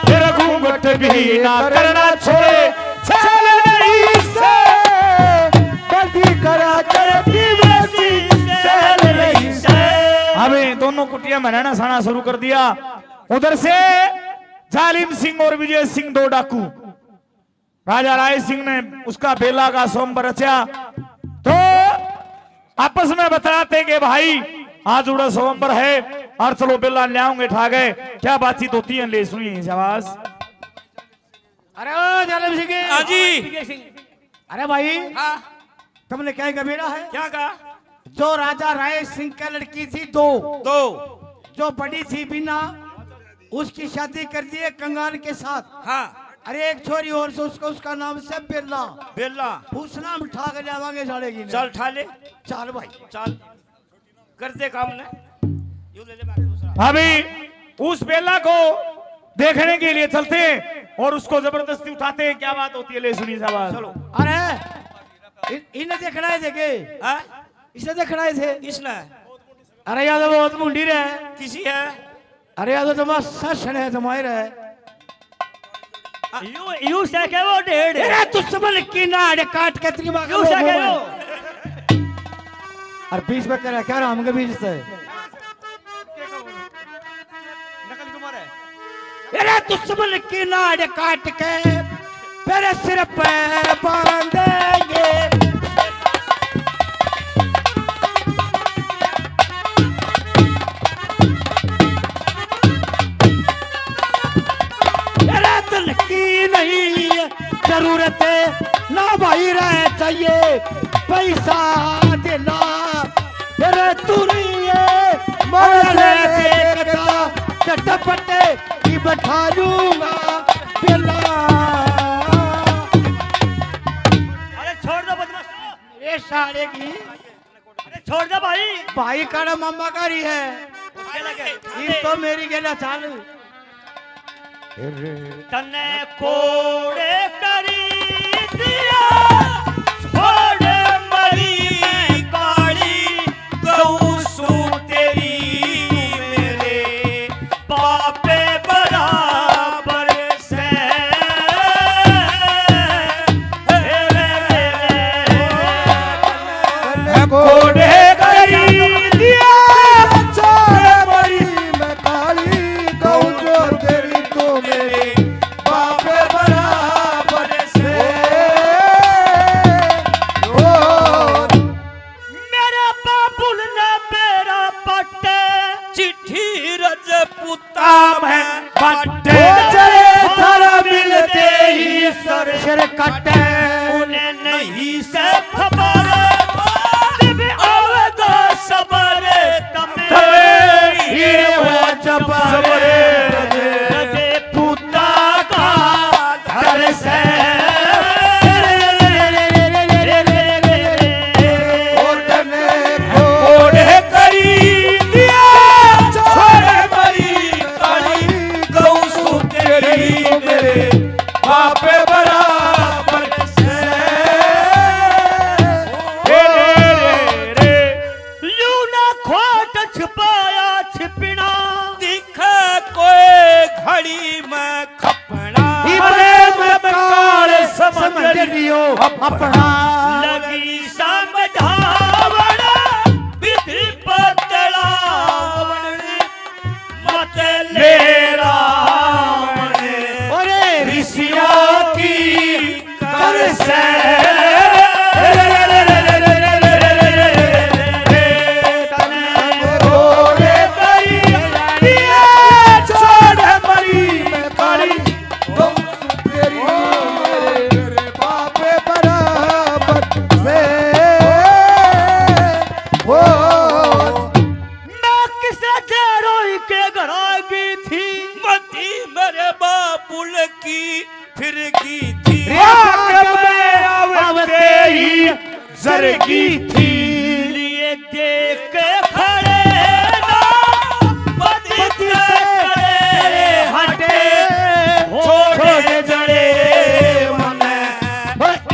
ये रे घूंघट भी ना करना छोरे, चल नहीं से, बंदी करा कर दिवसी, चल नहीं से। अबे दोनों कुटिया में रहना सहना शुरू कर दिया। उधर से जालिम सिंह और विजय सिंह दो डाकू राजा राय सिंह ने उसका बेला का स्वयंवर रचा। तो आपस में बतलाते कि भाई, आज उड़ा स्वयंवर है और चलो बेला ले आओगे, ठा गए। क्या बातचीत होती है, ले सुनिए शाबाश। अरे ओ जालिम सिंह, हाँ जी। अरे भाई, हाँ। तुमने क्या कबीरा है? क्या कहा? जो राजा राय सिंह की लड़की थी दो, दो। जो बड़ी थी बिना, उसकी शादी कर दिए कंगाल के साथ। हाँ। अरे एक छोरी और से उसका, उसका नाम से बेला। बेला। उसना हम ठा के ले आवांगे साले की। चल ठा ले। चल भाई। चल। कर दे काम ने। यू ले ले बाकी दूसरा। अभी उस बेला को देखने के लिए चलते हैं और उसको जबरदस्ती उठाते हैं। क्या बात होती है, ले सुनिए शाबाश। चलो। अरे इन, इन्हें देखना है देखे। हाँ? इसे देखना है थे। किसने? अरे यार तो बहुत मुंडी रहे। किसी है? अरे यार तो जमा ससने जमाए रहे। यू, यू से के वो डेढ़। अरे दुश्मन की नाड़ काट के तेरी माँ का यू से के वो। और बीच में कह रहा क्या राम के बीच से? अरे दुश्मन की नाड़ काट के तेरे सिर पे बांधेंगे। अरे धन की नहीं जरूरत, ना भाई रह चाहिए पैसा देना। अरे तू नहीं है मरने देखता, चटपटे की बैठा लूंगा बेला। अरे छोड़ दो बदमाश। अरे साले की। अरे छोड़ दे भाई। भाई काड़ा मामा का रही है। ये तो मेरी गेला चाल। तन्ने कोड़े करी दिया, छोड़ मरी काली, गऊ सू तेरी मेरे बापे बराबर से। कोड़े करी दिया, छोड़ मरी मैं काली, गऊ सू तेरी तू मेरे बाप बराबर से। छुपाया छिपना। दिखे कोई घड़ी में खपना। इब्राहिम काल समझ लियो अपना। लगी समझावण विधि पतलावण, मत ले रावण अरे ऋषियों की कर से। छोड़ मरी काली, तुम तेरी मेरे बाप बराबर से। हो मैं किसे ढेरोई के घर आ गई थी। मती मेरे बाबुल की फिर की थी। रे बाप में आवते ही जरगी थी। लिए देख के खड़े ना, मती खड़े हटे, छोड़े जड़े मन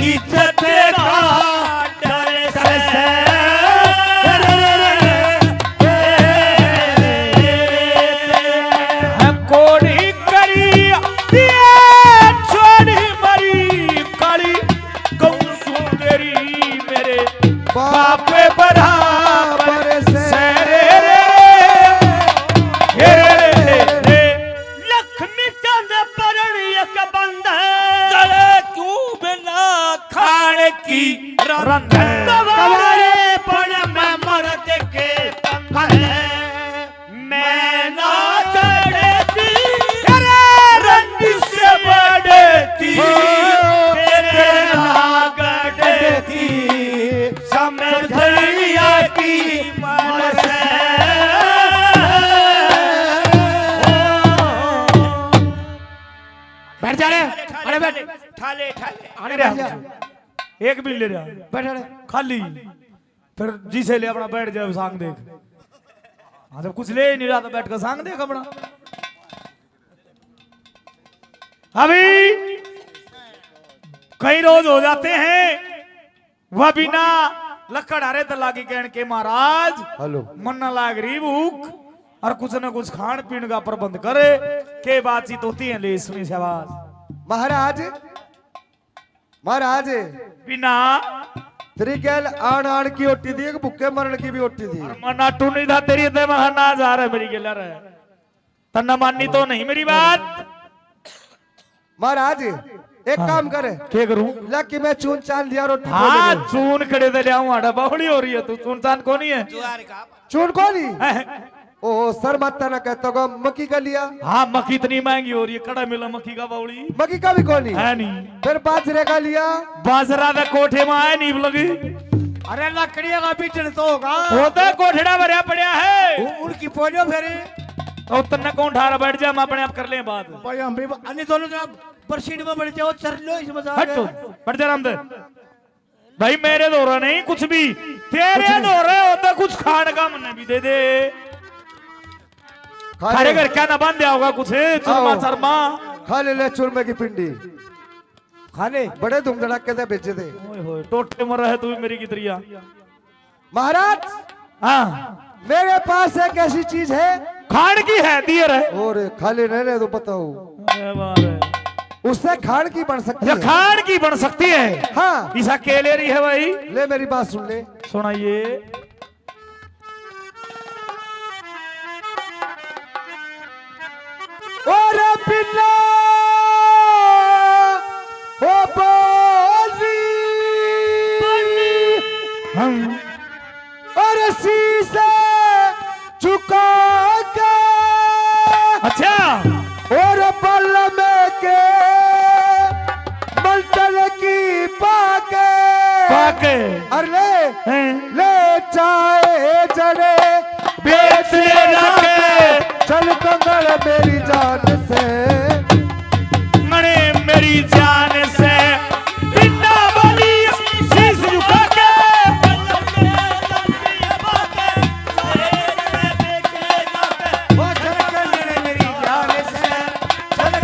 इज्जत का डर से। कोड़ी करी दिए छोड़ी मरी काली, कहूँ सूं तेरी मेरे बाप बराबर से रे। लक्ष्मी चंद परण एक बंद है। जले क्यों बिना खान की रंध है। कवारेपन में मर्द के तंग है। मैं ना चढ़ती, अरे रंज से बढ़ती, तेरे ना गढ़ती, समझ लिया की मन से। बैठ जा रे। अरे बैठ। ठा ले, ठा ले। अरे बैठ जा। एक भी ले रहा। बैठ रे। खाली। फिर जिसे ले अपना बैठ जाए, सांग देख। हाँ, जब कुछ ले ही नहीं रहा तो बैठ कर सांग देख अपना। अभी कई रोज हो जाते हैं, वह बिना लकड़ हरे तो लागी कहन के महाराज, हेलो। मन्ना लाग रही भूख और कुछ न कुछ खान पीन का प्रबंध करे। के बातचीत होती है, ले इसमें से आवाज। महाराज, महाराज। बिना। तेरी गैल आण आण की ओटी थी, एक भूखे मरण की भी ओटी थी। और मना टू नहीं था तेरी, ते महा ना जा रहा मेरी गैल रे। तन्ना माननी तो नहीं मेरी बात। महाराज, एक हाँ। काम कर। के करूं? ला कि मैं चून चान दिया रोटी हाँ, खोल दे। चून कड़े दे लियाऊं, आड़ा बावली हो रही है तू, चून चान को नहीं है? ज्वार का। चून कोनी? हैं? ओ, सर माता ना कहता होगा, मक्की का लिया? हाँ, मक्की इतनी महंगी हो रही है, कड़ा मिला मक्की का बावली? मक्की का भी कोनी? है नहीं। फिर बाजरे का लिया? बाजरा तो कोठे में आए नहीं लगी। अरे, लकड़ियां का बीजन तो होगा। वो तो कोठड़ा भरया पड़ा है। उ-, उनकी पोलियो फिर। तो तन्ने कौन ठार बैठ जा, हम अपने आप कर लें बात। भाई, हम भी ब-, अन्य दोनों जब बरसीड में बैठ जाओ, चर लो, इस मजाक हट है। तू, बैठ जा, रामदेव। भाई, मेरे धोरे नहीं कुछ भी, तेरे कुछ नहीं। धोरे होता कुछ खान का मन्ने भी दे दे। खा थारे ले। घर क्या ना बन दिया होगा कुछ, चुरमा आओ। चरमा। खा ले, ले चुरमे की पिंडी। खा ले। बड़े धूम धड़ाके से भेजे थे। ओए होए, टोटे मर रहे तू भी मेरी की तरिया। महाराज, हाँ। मेरे पास एक ऐसी चीज है। खान की है, दिए रहे। और खा ले, नहीं रहे तो बताओ। अरे वाह रे। उससे खान की बन सकती ये है। खान की बन सकती है। हाँ। ईसा के ले रही है भाई? ले मेरी बात सुन ले। सुनाइए। और बिना ओ बोली हम और शीशे झुका के अच्छा। और बल्लम के मंडल की पाके पाके। और ले हैं। ले जाए जड़े बेच ले जाके। चल कंगल मेरी जान से। मने मेरी जान से बिना बोली शीश झुका के। वो चल कंगल मेरी जान से। चल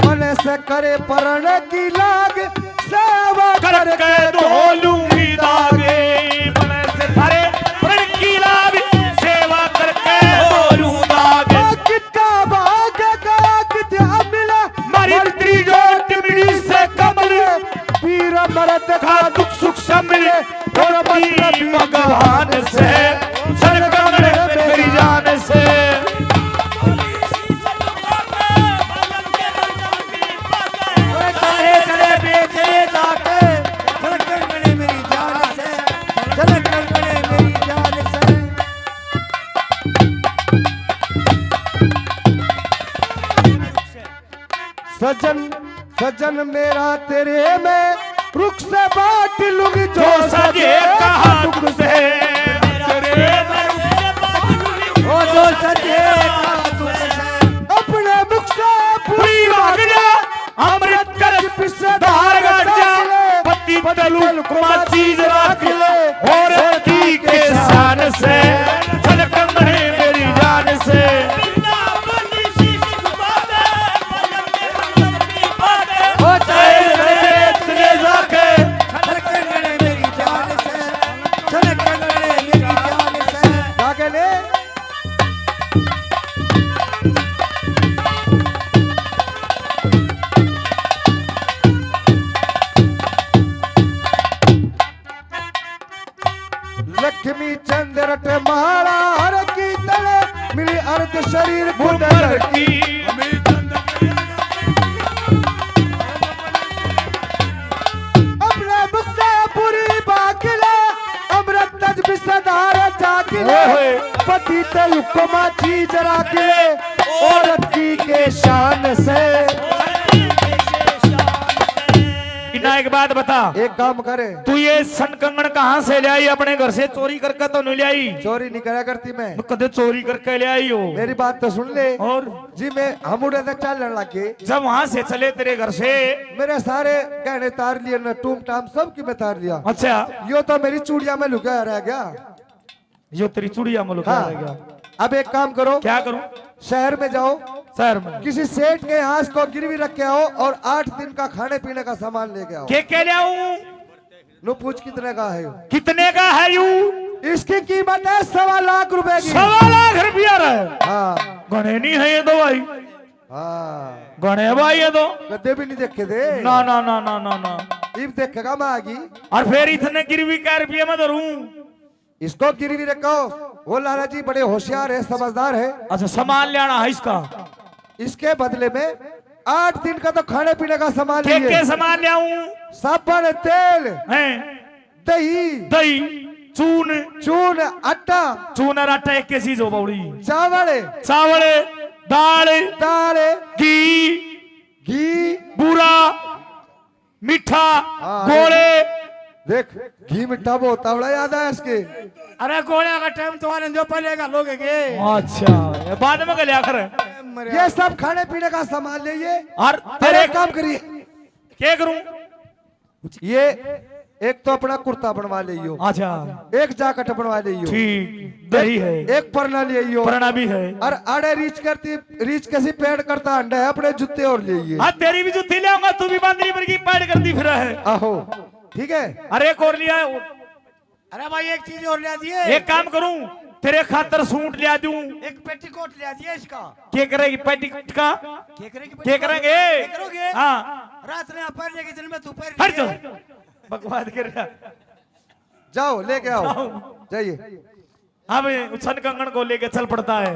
मन से करे परण की लाग, सेवा करके करके धोल भगवान से, छन कंगन मेरी जान से। चाहे चले बेचले जाके, छन कंगन मेरी जान से, छन कंगन मेरी जान से। सजन, सजन मेरा तेरे में रुख से बांट लूंगी जो जो सजे सजे कहा कहा दुख से। ओ जो सजे कहा दुख से। अपने मुख से पूरी पूरी मांग मांग ले, अमृत कर पिस्से धार धार काट काट ले। ले। पति पति तलु तलु कुमा कुमा चीज चीज राख राख ले। ले। और की के शान से, छन कंगन मेरी जान से। ओ चाहे तेरे तेरे जाके। छन कंगन मेरी जान से, छन कंगन मेरी जान से। जाके ले। लक्ष्मी चंद रट माला हर की तले, मिली अर्ध शरीर कुंडल कुंडल की। अपने मुख से पूरी बाकी ले, अमृत तज विषधार जाकी ले। ओए होए। पति तलु कुमा चीज राख ले, औरत की के शान से। इना एक बात बता, एक काम करे। तू ये छन कंगन कहाँ से ले आई? अपने घर से चोरी करके तो नहीं ले आई? चोरी नहीं करा करती मैं। मैं कदे चोरी करके ले आई हो? मेरी बात तो सुन ले। और? जी मैं हम उड़े तक चालन लग गए। जब वहां से चले तेरे घर से? मेरे सारे गहने तार लिए ना, टूम टाम सब की मैं तार लिया। अच्छा। यो तो मेरी चूड़िया में लुकाया रह गया। यो तेरी चूड़िया में लुकाया हाँ। रह गया। अब एक काम करो। क्या करूं? शहर में जाओ। शहर में। किसी सेठ के यहाँ इसको गिरवी रख के आओ और आठ दिन का खाने पीने का सामान लेके आओ। के के ले आऊं? नु पूछ कितने का है यू? कितने का है यू? इसकी कीमत है सवा लाख रुपए की। सवा लाख रुपया रे। हाँ। घणे नहीं है ये तो भाई। हाँ। घणे भाई ये तो। कदे भी नहीं देखे थे। ना, ना, ना, ना, ना, ना। इब देखेगा मैं आगी। और फिर इतने गिरवी कै रुपये में धरूं? इसको गिरवी रखो। वो लाला जी बड़े होशियार है, समझदार है। अच्छा, सामान लेना है इसका। इसके बदले में आठ दिन का तो खाने पीने का सामान के, लिए। के सामान ले आऊं? साबुन, तेल, हैं? दही, दही, चून, चून, आटा, चून और आटा एक के चीज हो बावड़ी। चावल, चावल, दाल, दाल, घी, घी, बूरा, मीठा, हाँ, गोले। देख, घी मीठा बहुत आवड़ा याद आया इसके। अरे गोले का टाइम तो आने दो, पहले का लोग के। अच्छा, ये बाद में गलिया कर। मरे। ये सब खाने पीने का सामान ले ये। और तेरे तेरे काम करिए। क्या करूं? ये एक तो अपना कुर्ता बनवा ले यो। अच्छा। एक जैकेट बनवा ले यो। ठीक, दही है। एक परना ले यो। परना भी है। और आड़े रीच करती, रीच कैसी पैड करता अंडा है, अपने जूते और ले ये। हाँ, तेरी भी जूती ले आऊंगा, तू भी बांदरी पर की पैड करती फिरा है। आहो, ठीक है। अरे एक और लिया। अरे भाई, एक चीज और ले दिए। एक काम करूं, तेरे खातर सूट ले दूं। एक पेटीकोट ले दिए इसका। के करेगी पेटीकोट का? के करेगी के पेटीकोट? करेंगे? के करोगे? हाँ। रात में आप पहन लेके, दिन में तू पहन हट लिए। जाओ। बकवास कर रहा। जाओ, लेके आओ। जाओ। जाइए। अब उछन कंगन को लेके चल पड़ता है।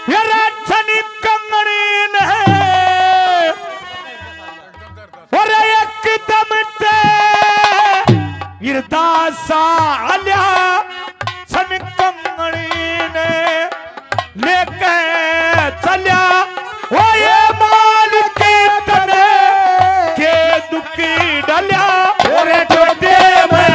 ये राजधानी कंगनी ने, और एकदम ते इरदा सा आल्या छन कंगनी ने लेके चल्या। ओ ये मालिक तने के दुखी डाल्या, ओरे टोटे में।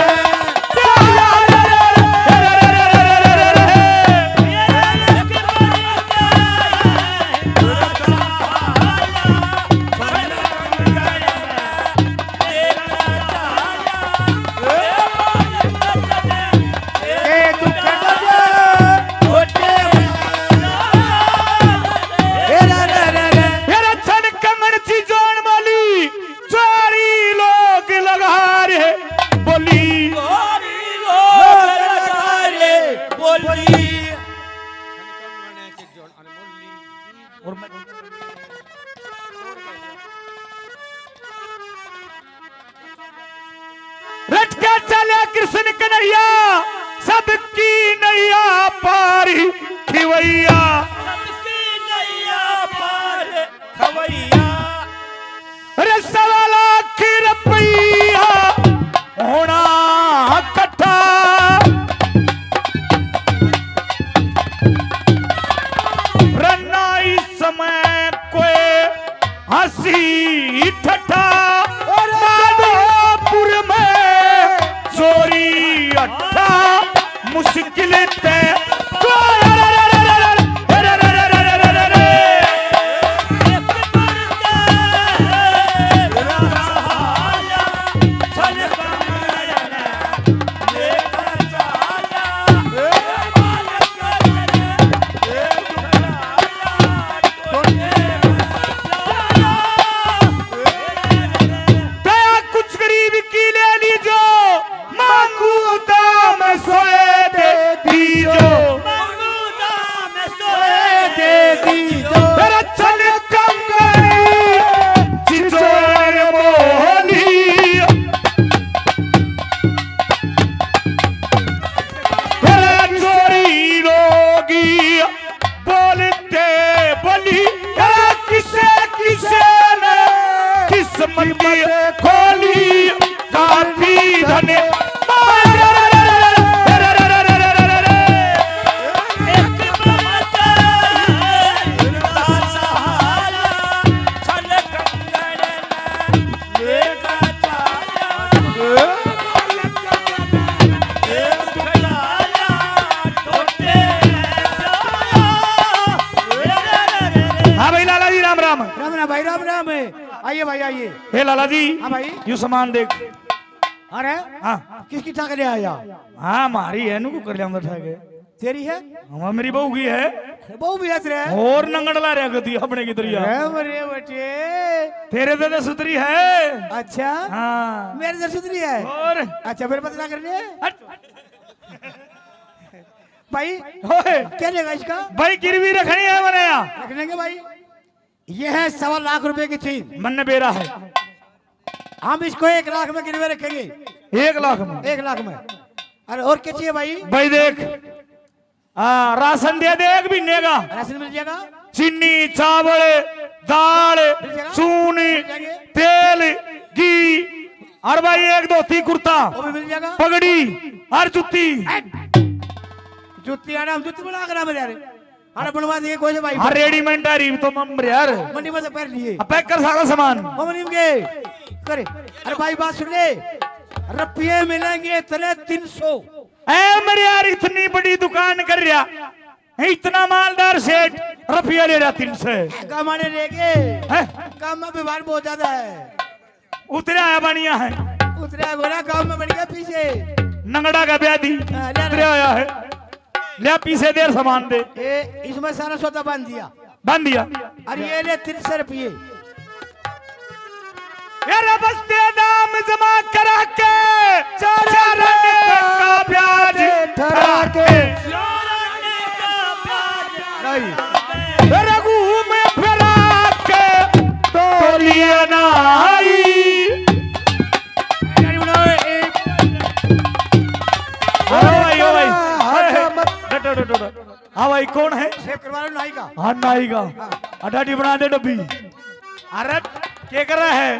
यार छन कंगन ची जान वाली चारी लोग लगा रहे बोली। चारी लोग लगा रहे बोली। और मैं कृष्ण कन्हैया सबकी नैया पार खिवैया। सबकी नैया पार खवैया। अरे सवा लाख रुपया होना इकट्ठा। रन्ना इस समय कोई हंसी ठट्ठा। और माधोपुर में चोरी अट्ठा। मुश्किल ते दया कुछ गरीब की ले लीजो, मांगू दाम सोए दे दीजो। मांगू दाम सोए दे दीजो। तेरा छन कंगन चिचोर मोहनी। तेरा चोरी लोगी बोलते बोली, क्या किसे किसे ने किस्मत खोली, काफी धन हाँ भाई लाला जी, राम राम। राम राम भाई, राम राम। आइए भाई, आइए। हे लाला जी, हाँ भाई। यू सामान देख। अरे, हाँ। किसकी ठा के ले आया? हाँ, हमारी है, नु कर लिया ठा के। तेरी है? हाँ, मेरी बहू की है। बहू भी है तेरे? और नंगड़ ला रहा गति अपने की तरिया। अरे, अरे बेटे। तेरे से तो सुथरी है। अच्छा? हाँ। मेरे से सुथरी है? और? अच्छा, फिर पता करने। हट। भाई, ओए। क्या लेगा इसका? भाई, गिरवी रखनी है मैंने यहाँ। रख लेंगे भाई। ये है सवा लाख रुपए की चीज। मन बेरा है। हम इसको एक लाख में गिरवे रखेंगे। एक लाख में? एक लाख में। अरे, और क्या चाहिए भाई? भाई देख, आ, राशन दे दे एक महीने का। राशन मिल जाएगा। चीनी, चावल, दाल, मिल जाएगा। चून, मिल जाएंगे। तेल, घी, और भाई एक धोती कुर्ता, वो भी मिल जाएगा। पगड़ी और जूती। ए, जूती आना, हम जूती बना कर मेरे यार। अरे बनवा दिए कोई से भाई। हाँ, रेडीमेड आ रही तो मम यार। मंडी में से पहन लिए। अब पैक कर सारा सामान। मम नहीं के करे। अरे भाई बात सुन ले, रुपये मिलेंगे तेरे तीन सौ। ए मेरे यार, इतनी बड़ी दुकान कर रहा, इतना मालदार सेठ, रुपया ले रहा तीन सौ। गाँव में ले गए। हैं? गाँव में व्यवहार बहुत ज्यादा है। उतरा है, बढ़िया है। उतरा है, गोरा गाँव में बढ़िया पीछे। नंगड़ा का ब्याह दी। हाँ, ले, ले। उतरा आया है। ले पीछे देर सामान दे। ए, इसमें सारा सौदा बांध दिया। बांध दिया। अरे ये ले तीन सौ रुपये। यार बस्ते दाम जमा करा के चार आने का ब्याज ठहरा के। नहीं। रघु में फिरा के तोलिया ना आई। अरे भाई, ओ भाई। हाथ मत डटो, डटो, डटो। हाँ भाई, कौन है? सेव करवा लो, नाई का। हाँ, नाई का। हाँ। आ, डाडी बना दे डब्बी। अरे, के कर रहा है?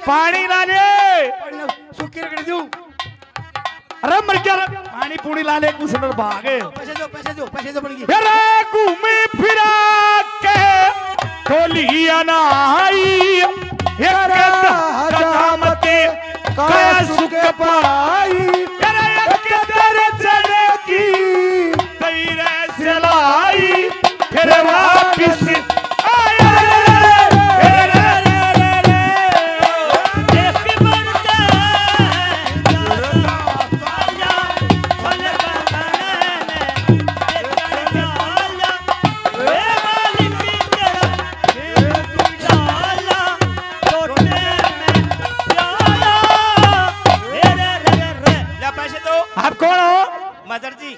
पानी ला ले। पानी ला, सूखी रगड़ दूं। अरे, मर गया रे। पानी पूरी ला ले, कुछ न भागे। पैसे दो, पैसे दो, पैसे दो, बन गई। तेरा घूमी फिरा के टोलिया ना आई। एक हजामत का सुख पाई। तेरा एक दर्जन की तेरे सिलाई फिर वापिस आया। ले पैसे दो। आप कौन हो? मदर जी।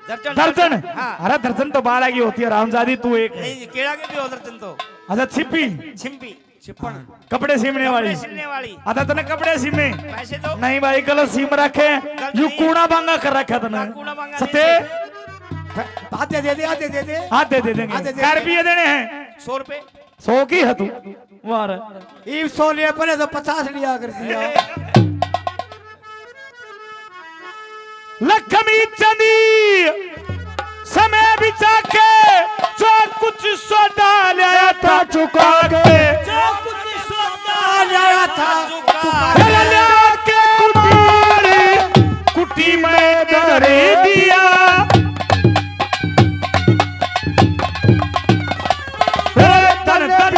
दर्जन, दर्जन। दर्जन। हाँ। अरे दर्जन तो बारह की होती है, रामजादी, तू एक है। नहीं, केड़ा के भी हो दर्जन तो। अच्छा, छिपी। छिपी। छिपण। कपड़े सीमने वाली। कपड़े सिलने वाली। आता तने कपड़े सीमे। पैसे दो। नहीं भाई, गलत सीम रखे। गलत यू नहीं। कूड़ा बांगा कर रखा तने। हाँ, कूड़ा बांगा सत्य। नहीं। आधे दे दे, आधे दे दे। आधे दे देंगे। आधे दे दे। कै रुपये देने हैं? सौ रुपये। सौ की है तू? वाह रे। ईब सौ लिया, पहले तो पचास लिया कर दिया। लक्ष्मी चंदी समय बिचा के जो कुछ सौदा लाया था चुका के। जो कुछ सौदा लाया था चुका के। ल्या के कुटी, कुटी में धरे दिया। तन तन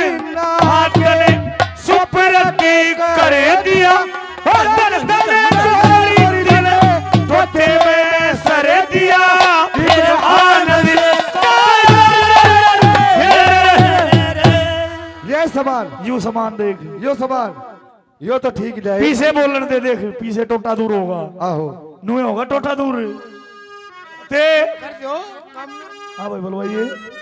हाथ ने सुपरती कर दिया। ओ तन तन गोरी तन धोखे में सर दिया। फिर आनंद ये सामान, यू सामान देख। यो सामान, यो तो ठीक ले। पीछे बोलन दे, देख, पीछे टोटा दूर होगा। आहो। नुए होगा टोटा दूर। ते कर दो काम। हाँ भाई, बोलो भाई, ये।